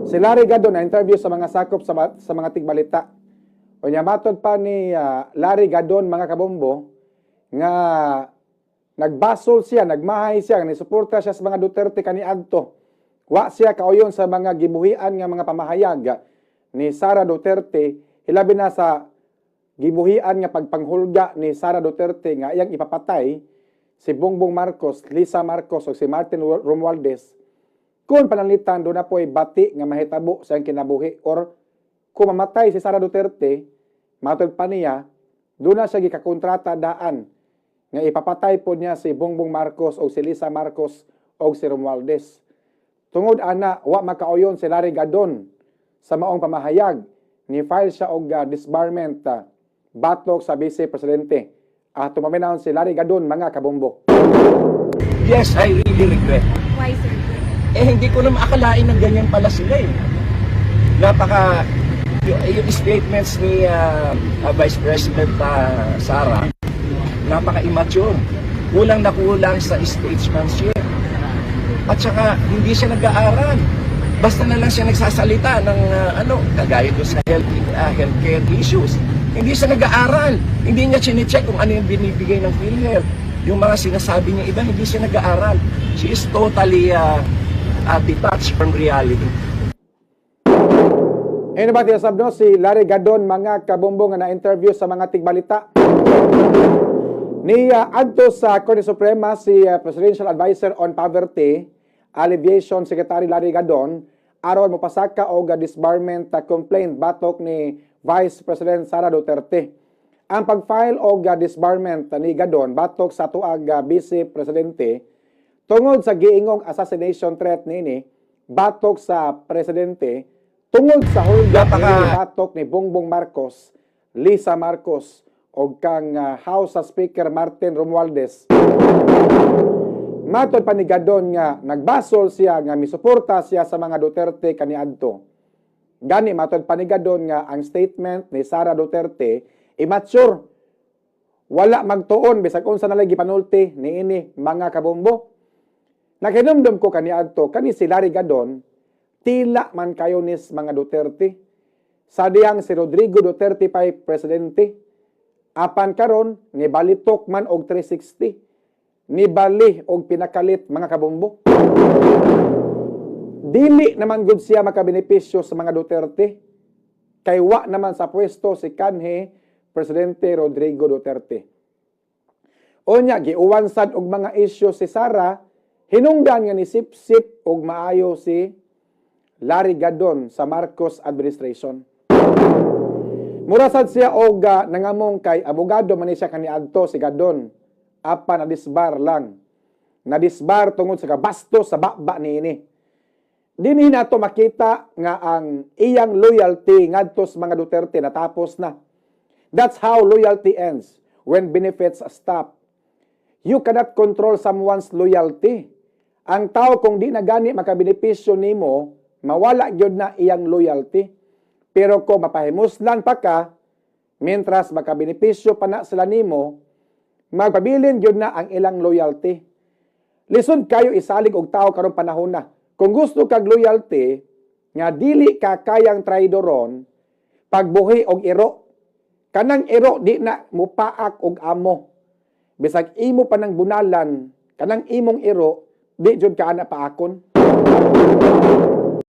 Si Larry Gadon na interview sa mga sakop sa mga tigbalita. Unya matod pa ni Larry Gadon, mga kabombo, nga nagbasol siya, nagmahay siya, nisuporta siya sa mga Duterte kaniadto. Wa siya kauyon sa mga gibuhian nga mga pamahayag ni Sara Duterte, hilabi na sa gibuhian nga pagpanghulga ni Sara Duterte nga iyang ipapatay si Bongbong Marcos, Lisa Marcos o si Martin Romualdez kung pananglitan duna po'y bati nga mahitabo sa iyang kinabuhi or kung mamatay si Sara Duterte. Matod pa niya, duna siya gikakontrata daan nga ipapatay po niya si Bongbong Marcos o si Lisa Marcos o si Romualdez. Tungod ana, wa makauyon si Larry Gadon sa maong pamahayag. Ni file siya og disbarment batok sa Vice Presidente. Tumaminaon si Larry Gadon, mga kabombo. Yes, I really regret. Why, sir? Eh, hindi ko na maakalain ng ganyan pala sila eh. Napaka, yung statements ni Vice President Sara, napaka-immature. Kulang na kulang sa statesmanship. At saka, hindi siya nag-aaral. Basta na lang siya nagsasalita ng ano, kagaya doon sa healthcare issues. Hindi siya nag-aaral. Hindi niya chinecheck kung ano yung binibigay ng PhilHealth. Yung mga sinasabi niya iba, hindi siya nag-aaral. She is totally detached from reality. Ayun ba tinasab no, si Larry Gadon, mga kabombo, nga na-interview sa mga tigbalita. Ni adto sa Korte Suprema si Presidential Advisor on Poverty Alleviation Secretary Larry Gadon aron mopasaka og disbarment complaint batok ni Vice President Sara Duterte. Ang pag-file og disbarment ni Gadon batok sa tuag Vice Presidente tungod sa giingong assassination threat niini batok sa presidente tungod sa hulga niini batok ni Bongbong Marcos, Lisa Marcos og kang House Speaker Martin Romualdez. Matod pa ni Gadon nga nagbasol siya nga misuporta siya sa mga Duterte kaniadto. Gani matod pa ni Gadon nga ang statement ni Sara Duterte immature. Wala magtuon bisag unsa na lang gipanulti niini, mga kabombo. Naghinumdum ko kaniadto kani si Larry Gadon tila man kayo nis mga Duterte. Sa diyang si Rodrigo Duterte pa'y presidente. Apan karon nibalitok man og 360. Nibali og pinakalit, mga kabombo. Dili naman gud siya makabenepisyo sa mga Duterte. Kay wa naman sa pwesto si kanhi Presidente Rodrigo Duterte. Unya giuwan sad og mga isyu si Sara, hinungdan nga ni sip-sip og maayo si Larry Gadon sa Marcos administration. Mura sad siya og nangamong kay abogado man ni siya kaniadto si Gadon. Apan na-disbar lang. Na-disbar tungod sa kabastos sa baba niini. Dinhi nato makita nga ang iyang loyalty ngadto sa mga Duterte natapos na. That's how loyalty ends, when benefits stop. You cannot control someone's loyalty. Ang tao kung di na gani makabenepisyo nimo, mawala gyud na iyang loyalty. Pero kung mapahimuslan pa ka, mientras makabenepisyo pa na sila nimo, magpabilin gyud na ang ilang loyalty. Lisod kayo isalig og tao karong panahon na. Kung gusto kag loyalty, nga dili ka kayang traidoron, pagbuhi og iro. Kanang iro di na mupaak og amo. Bisag imo pa nang bunalan, kanang imong iro, di jud ka ana paakon.